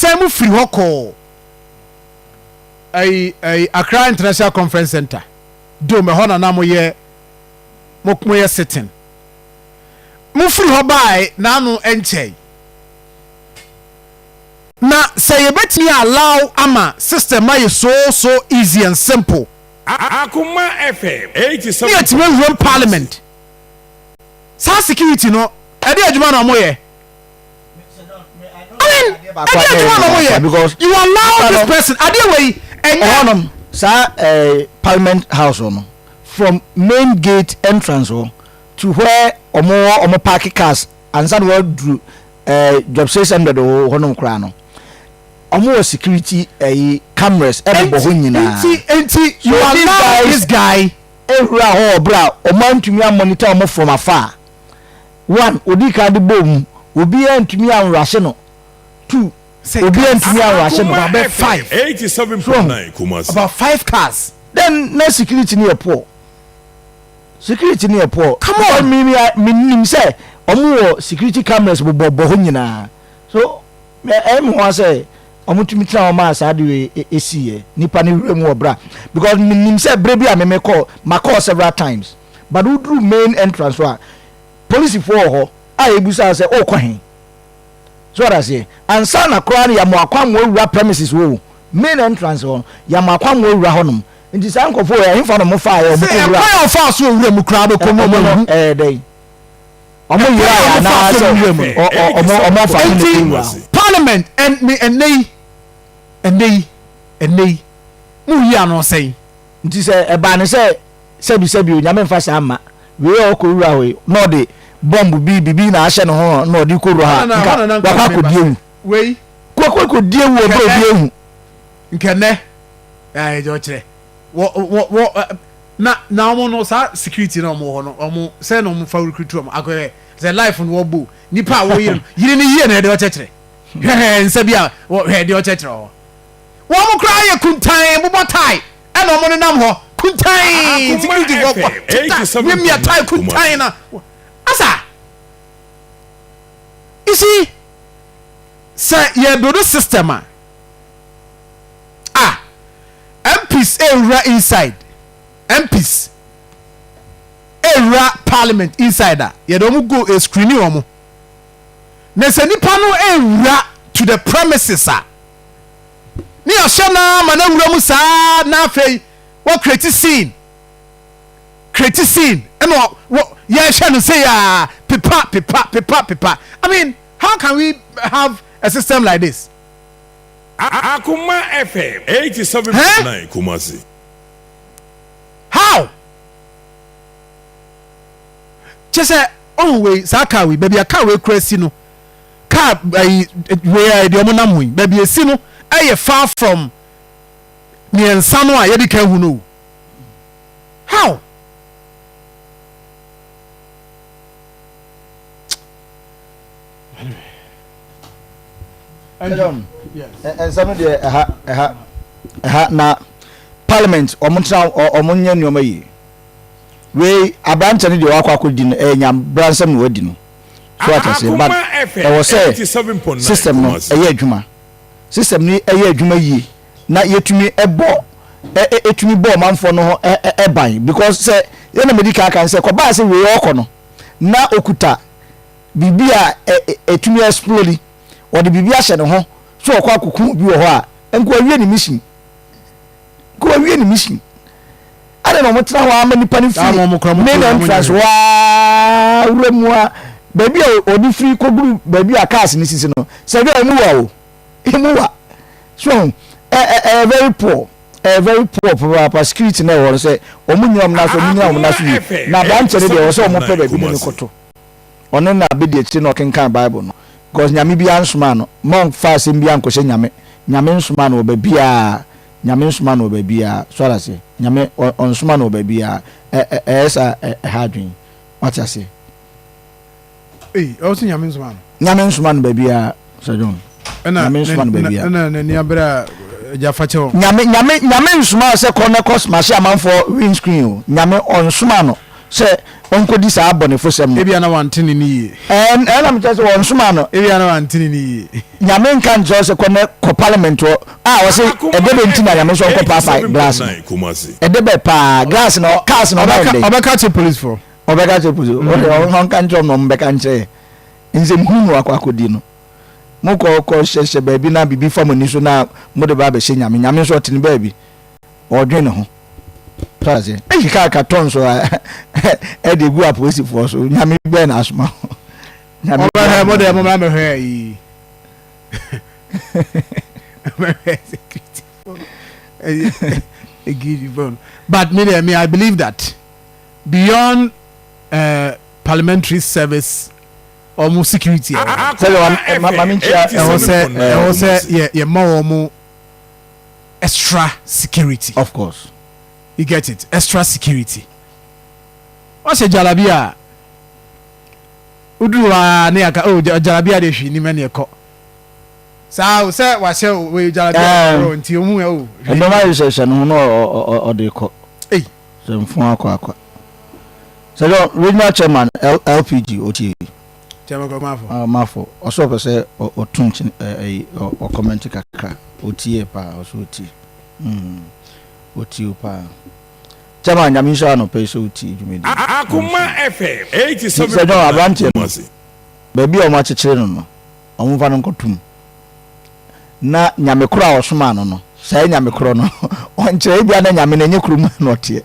Nansa mu firi hɔ kɔɔ ɛyi ɛyi Accra International Conference Center dome, ɛhɔ na na moyɛ mo moyɛ sitting. Mo firi hɔ baae n'ano nkyɛe. Na sɛ yɛbɛtumi allow ama system ayɛ so so easy and simple Akoma FM ne yɛtumi awuram parliament, saa security no, ɛde adwuma na ɔmo yɛ? I mean, ɛde adwuma na ɔmo yɛ? Because You allow this person adeɛ wɔ yi ɛnyɛ ɛhɔnom saa parliament house hɔ no, from main gate entrance hɔ to where ɔmo wɔ ɔmo park cars ansa na wɔduru job 600 wɔ hɔnom koraa no, ɔmo wɔ security ɛyi cameras ɛbobɔ hɔ nyinaa. Nti you So these allow guys- this guy Ewura hɔ ɔbra a ɔmo antumi amonitor ɔmo from afar. One, odi kan de bɔ mu, obiara ntumi anwurase no. Two, obiara ntumi anwurase no. Akoma About FM five. 87.9 Kumasi. About five cars. Then na security ni yɛ poor, security ni yɛ poor. Come on. Mi mi mi nim sɛ ɔmo wɔ security cameras bobɔ bɔ hɔ nyinaa, so ɛyɛ mi hɔ sɛ ɔmo tumi tena hɔ maa saa de wei esi yɛ nipa ne wura mu wɔ bra, because mi nim sɛ bere bi a mi mi kɔ, ma kɔ several times, but woduru main entrance hɔ a, polisifoɔ wɔ hɔ a ebusa sɛ ɔkɔ he so ɔda seɛ ansa na koraa no yɛmɔ akwamoa wura premises wɔ main entrance hɔ, yɛmɔ akwamoa wura hɔnom. Nti saa nkɔfoɔ yɛ ɛhefa na ɔmo fa yɛ ɔmo Sɛ kɔ wura ɛkwan a ɔfa so owura mu koraa bɛkɔ mu, ɔmo ɔmo no ehu. ɛyɛ dɛn, ɔmo yira yɛ Ɛkwan a ɔmo fa so anaasɛ wura mu no. ɔmo afa so na Enti ɛwura hɔ. parliament ɛn ɛnɛ yi ɛnɛ yi ɛnɛ yi mu yi ano sɛn? Nti sɛ ɛbaa ne sɛ sɛbi sɛbi o, Nyame nfa saa ma wei a ɔkɔ wura hɔ yi na ɔde bɔmbu bi bibi na ahyɛ ne ho na ɔde kɔ wura ha, nka wakɔ akɔdi ewu. Wei Kɔ akɔdi ewu ɔbɛ obi ehu. Nkɛnɛ ɛɛ ɛdɛ ɔkyerɛ wɔ wɔ wɔ ɛ, na ɔmo no saa security na ɔmo wɔ hɔ no, ɔmo sɛ na ɔmo fa recruit ɔmo akɔyɛ sɛ life no wɔbɔ nipa a wɔyere no yiri no yie na ɛde ɔkyerɛkyerɛ hwɛhwɛ nsa bi a wɔ hwɛ ɛde ɔkyerɛkyerɛ hɔ. Wɔn mo koraa yɛ kuntan bobɔ tie ɛna ɔmo nenam hɔ kuntan. Akoma Security fɔ FM, kɔ miamia tie kuntan na asa. You see, sɛ yɛ build system a MPs ewura inside, MPs ewura parliament inside a, yɛde wɔn go e screening wɔn, na sɛ nipa no ewura to the premises a, ne yɛhyɛ naa ma na wura mu saa, na afei wɔ create scene ɛna wɔ yɛhyɛ no sɛ yaa pepa pepa pepa pepa. I mean, how can we have a system like this? Akoma FM 87.9 Kumasi. How kyɛ sɛ ɔhun wei saa car wei, baabi a car wei kura si no, car ayi wei a deɛ ɔmo nam ho yi, baabi esi no ɛyɛ far from mmiɛnsa no a yɛde ka hu no. How? Nsɛm deɛ ɛha ɛha ɛha na parliament ɔmo tena, ɔmo nyɛ nneɛma yie. Wei aberanteɛ no deɛ wakɔ akɔdi no ɛyɛ nyambra nsɛm na wadi no so ata se, but ɛwɔ sɛ system no ɛyɛ adwuma, system no ɛyɛ adwuma yie na yɛtumi ɛbɔ ɛ ɛtumi bɔ ɔmanfoɔ no ho ɛ ɛban, because sɛ yɛn na medi kan kan sɛ kɔbaa sɛ wei ɔkɔ no na okuta biribi a ɛ ɛtumi explode, ɔde biribi ahyɛ ne ho so ɔkɔ akoko bi wɔ hɔ a, nko awie ne mission, nko awie ne mission ade na ɔmo tena hɔ ama nipa no firi main entrance waa wura mu a, baabi a ɔde firi kɔduru baabi a cars ne sisi no, sɛ bi a emu wa o, emu wa so ɛ ɛ ɛ very poor, ɛ very poor papaapa. Security na ɛwɔ no sɛ ɔmo nyina ɔmo naso, ɔmo nyina ɔmo naso yie, na aberanteɛ no deɛ, ɛwɔ sɛ ɔmo pɛ baabi ne ne kɔto ɔne na abedi akyire na ɔkenkan Bible no, because Nyame bi ansoma no ma ɔnfa asɛm bi ankɔhyɛ Nyame. Nyame nsoma no wɔ baabiara, Nyame nsoma no wɔ baabiara so ara sɛ Nyame ɔnsoma no wɔ baabiara. ɛ ɛ ɛyɛ sa ɛha adwene, wate aseɛ? Ee, ɔwɔ sɛ Nyame nsoma no. Nyame nsoma no baabiara, Sir John. Nyame nsoma no baabiara. Ɛna n'ani abere a agya fa kyɛw. Nyame nsoma sɛ kɔ ne kɔ smash amanfoɔ windscreen o. Nyame ɔnsoma no. sɛ ɔnkɔdi saa abɔnefosɛm no. Ebia na wante ne nne yie. Ɛn, ɛna mekyerɛ sɛ wɔnsomaa no. Ebia na wante ne nne yie. Nyame nka nkyerɛ wo sɛ kɔ nɛ kɔ parliament hɔ a ɔse Akoma ɛdɛ bɛ nti na FM Nyame nso ɔnkɔ paapae glass no 87.9 Kumasi. ɛdɛ bɛ paa glass no cars no ɔma Ɔbɛka yɛn dɛn ɔbɛka akyerɛ police foɔ. ɔbɛka kyerɛ police ɔde ɔnka nkyerɛ ɔmo na ɔmo bɛka nkyerɛ yɛ nsɛm hunu na wakɔ akɔdi no mo kɔ kɔ hyɛhyɛ baabi na biribi fa mo ani so na mo de ba abɛhyɛ Nyame Nyame nso ɔte ne baabi ɔdwen ne ho so ase keka ka tɔn so a ɛde gu apolisifoɔ so Nyame bɛn na asoma Nyame Ɔbɛhwɛ mo deɛ mo mmra mɛhwɛ yi. Mɛhwɛ security phone. Security phone. But me deɛ me I believe that beyond parliamentary service ɔmo security ɛwɔ hɔ. Sɛdeɛ ma menkyia Ɛwɔ sɛ ɛwɔ sɛ yɛ yɛ ma wɔn extra security. Of course. You get it? Extra security. Wahyɛ jalabi a woduru hɔ a ne yɛaka oh jalabi a de hwee nim ɛne ɛkɔ. Saa o sɛ wahyɛ wei jalabi a ɔrɔ nti ohun ɛ o. Ɛdɔm ayɛ sɛ hyɛ ne ho na ɔde kɔ. Ei. Sɛ mfon akɔ akɔ. Sɛ dɛ regional chairman LPG otie. Chairman Kwaku Mafo. Ah Mafo ɔsɛ ɔpɛ sɛ ɔto nkyen ɛyi ɔkɔmɛnte kakra otie paa ɔsɛ otie mm otie o paa. Chairman Nyame nhyira anɔpa yi sɛ wotie dwumadi. Akoma FM Sɛ John 87.9 aberanteɛ no Kumasi. baabi a wɔakyekyere no no wɔmfa no nkɔtom na nyame korɔ a ɔsomaa no no saa nyame korɔ no ɔnkyerɛ ebia na nyame no ɛnyɛ kurom na ɔteɛ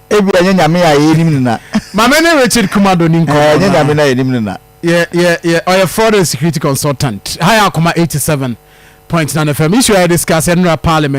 ebia ɛnyɛ nyame a yɛnim no na Maame ne Richard Kumado ni nkɔmmɔ ɛnyɛ nyame no a yɛnim no na yɛ yɛ yɛ ɔyɛ fraud and security consultant. Ha yɛ Akoma 87.9 FM. Issue a yɛ discuss ɛnura parliament.